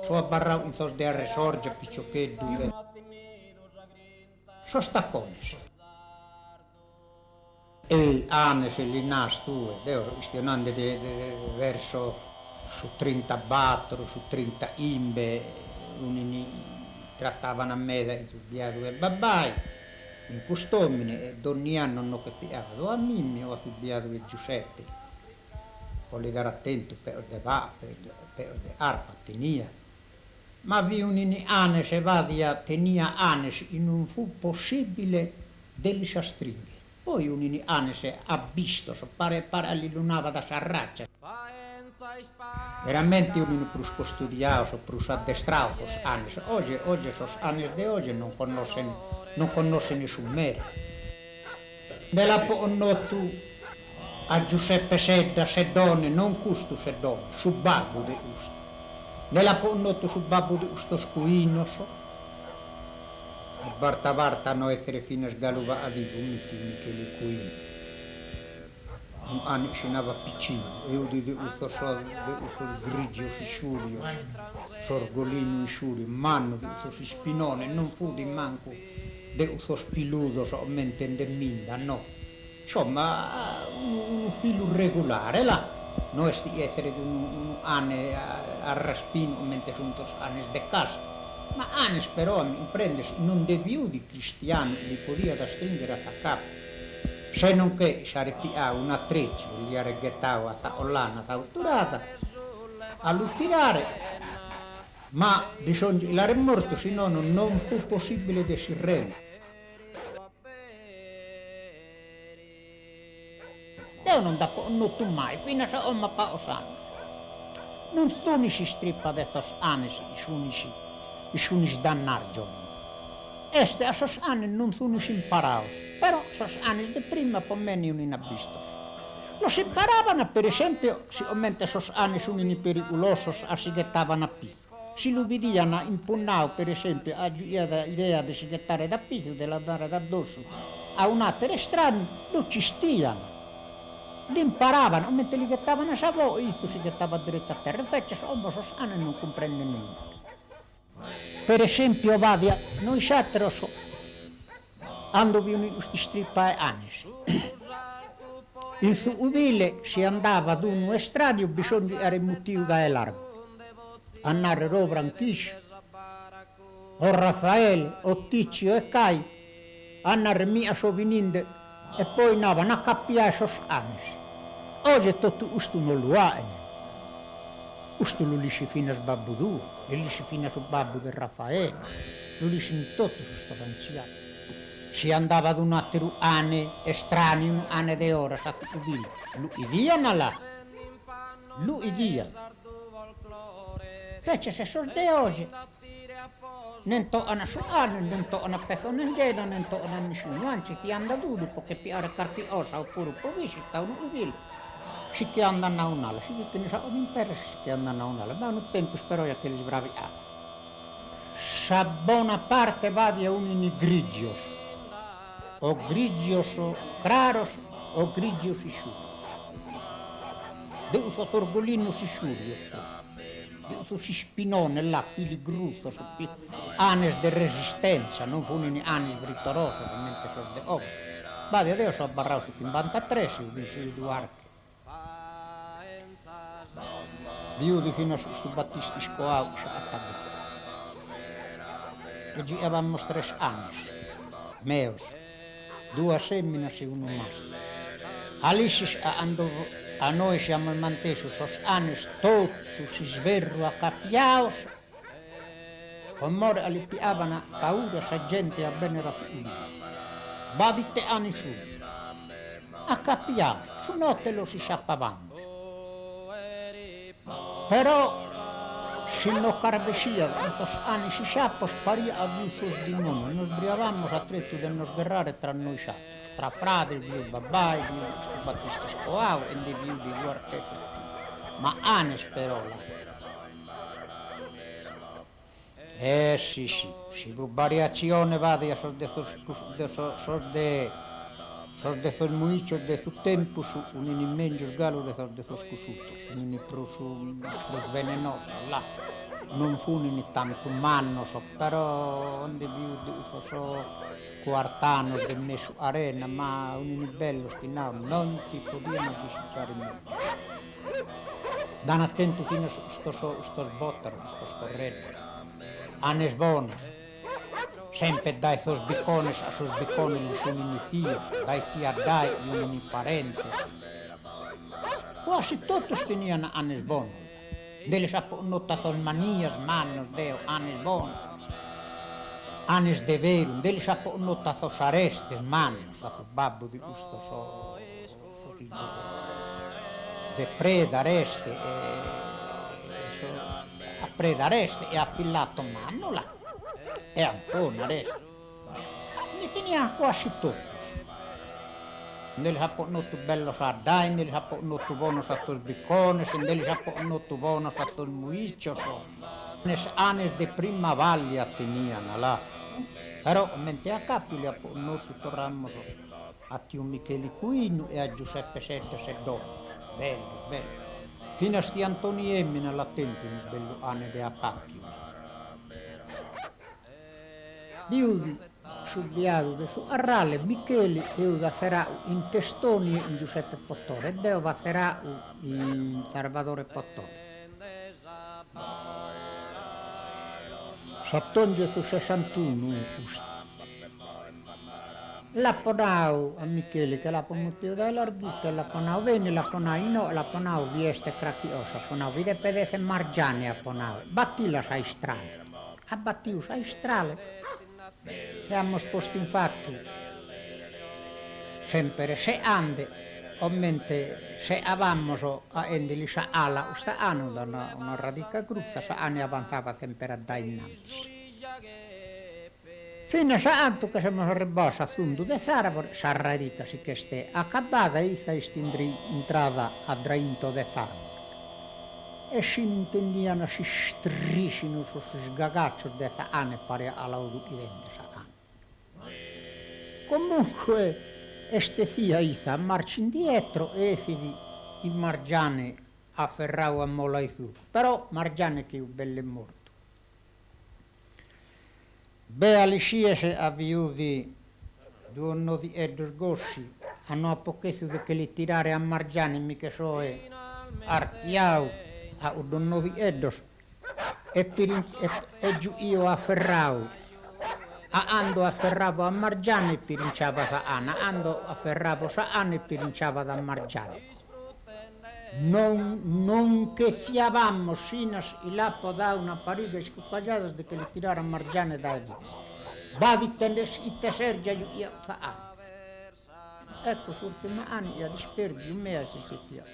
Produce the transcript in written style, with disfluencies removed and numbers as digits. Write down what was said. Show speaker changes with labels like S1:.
S1: So abarrau in sos de arresorgia, piciocheddu de. Sos tacones. E anes li nas tue, deo so chistionande de verso su trintabatoro, su trintachimbe, unini trataban meda in su biadu 'e babbai, in cust'omine, e donni annu no che piabat o a mimmi o a su biadu 'e Giuseppe, po li dare atentu peus de pa, peus de arpa teniat. Ma bi unini anes e vadia tenia anes chi non fut possibile de lis astringher. Poi unini anes abbistos, pare pare a li lu nabat sa razza. Veramente unini prus costudiaos, prus addestraos sos anes. Oje, oje sos anes de oje non connoschen, non connoschen su mere. Nde l'apo connotu a Giuseppe Sedda, Seddone, non custu Seddone, su babbu de custu. Nde l'apo connotu su babbu de custos cuinos. E borta borta no essere finas galu paadigu, mi tiu Micheli Cuinu. Unu cane chi si nabat Picinu e 'udit de custos de custos grigios isciurios, s'orgolinu isciuriu, mannu de custos ispinones, non fut mancu de custos piludos comente nde minda, no. Insomma, unu pilu regulare, là. No est chi esseret unu unu cane a raspinu comente sunt sos canes de casa. Ma canes però, a mi cumprendes, non nde bi 'udit cristianu chi li podiat astringhere a sa capa. Se non che s'aret piau un'atretzu e li aret ghetau a sa collana sa 'uturada a lu tirare, ma bisongiu chi l'aret mortu, si nono non fut possibile de si render. Deo non nd'apo connotu mai, finas a como a pagos annos. Non sun s'istripa de sos canes chi sun chi sun dannargios, no. Est a sos canes non sun imparaos, però sos canes de prima po mene 'unin abbistos. Los imparaban, per esempio, si comente sos canes sun periculosos a si ghettaban a pizu. Si lu bidian impunnau, per esempio, a giughiat idea de si ghettare da pizu, de l'andare da dossu a un'ateru estraniu, lu cistian, l'imparaban, comente li ghettaban sa boe, issu si ghettabat derettu a terra, invece como sos canes non cumprenden nudda. Per esempio b'at nois ateros ando bi 'unit cust'istripa 'e canes. In su cubile si andabat unu estraniu bisongiu chi aret mutiu dae largu, a narrer o Branchisciu, o Raffaele, o Tizio e Caio, a narrer mi ca so bininde e poi naban accapiae sos canes. Oje totu custu non lu 'aen. Custu lu liscit finas babbu tuo, lu liscit finas su babbu de Raffaele, lu liscin totus custos antzianos. Si andabat un'ateru cane estraniu, unu cane de 'oras a su cubile, lu 'idian là, lu 'idian. Invece sos de oje nen tocan a su cane, nen tocan a pessone angena, nen tocan a nisciunu, antzis chi andat unu po che piare carchi cosa opuru po visita a unu cubile, si che andan a un'ala, si fichini sa coda in terra e si che andan a un'ala, ma unu tempus però ja che lis braviabat. Sa bona parte b'at 'unin grigios, o grigios craros o grigios isciurios. De cussos orgolinos isciurios propriu, de cussos ispinones là piligrussos, canes de resistenza, non funin canes britorosos comente sos de como. B'at deo so abarrau su chimbantatres, cun Duarche. Bi 'udit finas custu Battista Iscoau chi s'agatat E giughiabamus tres canes meos, duas feminas e unu mascru. Alisis a cando a nois amus mantesu sos canes totu s'isberru acapiaos, pro more ca li piaban paura sa gente a benner a su cubile. B'at ite canes sun. Acapiaos, su note los isciapabamus. Però si no ch'arbesciat cun sos canes isciapos pariat ca fiant sos dimonios, nos briabamus a tretu de nos gherrare tra nois ateros, tra frades, biu babbai, biu custu Battista Iscoau e nde biu de duarchesos puru. Ma canes però là. Eh si si, si pro variatzione b'at sos de sos de sos de. Sos de sos muiccios de su tempus unini mengius galu de sos de sos cussuccios, unini prus prus venenosas, là, non funini tantu mannos, però nde biu de sos cuartanos de mesu arena, ma unini bellos ti nau, non ti podian disigiare mengius. Nd'ana tentu finas custos custos botaros, custos correddos, anes bonos. Semper dae sos bicones a sos bicones li sun inizios, dae tia Addai li unini parentes. Quasi totus tenian anes bonos. Nde lis apo connotu a sos manias mannos deo, anes bonos, anes de beru, nde lis apo connotu a sos arestes mannos, a su babbu de custos sos fizos de Preda Areste e so a Preda Areste e a Pilato Mannu là e Antoni Areste. Nde tenian quasi totus. Nde lis apo connotu bellos a Addai, nde lis apo connotu bonos a sos bicones, nde lis apo connotu bonos a sos muiccios. Anes anes de prima vaglia tenian là. Però comente acapiu li apo connotu torramus a tiu Micheli Cuinu e a Giuseppe Sedda Seddone, bellos, bellos. Finas tiu Antoni Emina l'at tentu unu bellu cane de acapiu. Biudi su biadu de su carrale, Micheli fiat atzerau in Testoni e in Giuseppe Pottore e deo fia atzerau in Sarvadore Pottore. S'atongiu 'e su sessantunu L'apo nau a Micheli che l'apo mutiu dae larghittu e l'apo nau, beni, l'apo nau innoe, l'apo nau bi est cracchi cosa, apo nau, bi depet esser margiane, apo nau, batila sa istrale. At batiu sa istrale e amus postu in fatu semper seande, comente seabamus aendeli sa ala, custa ane fiat una radica grutza, sa ane avanzabat semper a dae innantis. Finas a antu che semus arribbados a fundu de s'arbore, sa radica si ch'est acabada e issa est intrada a drainto de s'arbore e s'intendian s'istrìscinu, sos isgagàcios de sa 'ane, pariat 'alu 'idende sa 'ane. Comunque est essia issa a marcia indietro e essit in margiane aferrau a mola 'e surcu, però margiane che 'ut belle mortu. Beh a l'iscies a biudi duos nodieddos gosi, a no apo cherfiu de che li tirare a margiane mi che soe artiau a cuddos nodieddos e e giughio aferrau a ando aferrabo a margiane pirinciabat sa 'ana, ando aferrabo sa 'ana pirinciabat a margiane. Non non che fiabamos finas chi l'apo dadu una pariga 'e iscucajadas de che li tirare a margiane dae buca. B'at ite ite sergia giughiat sa 'ana. Ecco s'urtima 'ana chi at isperdiu mea est istettia.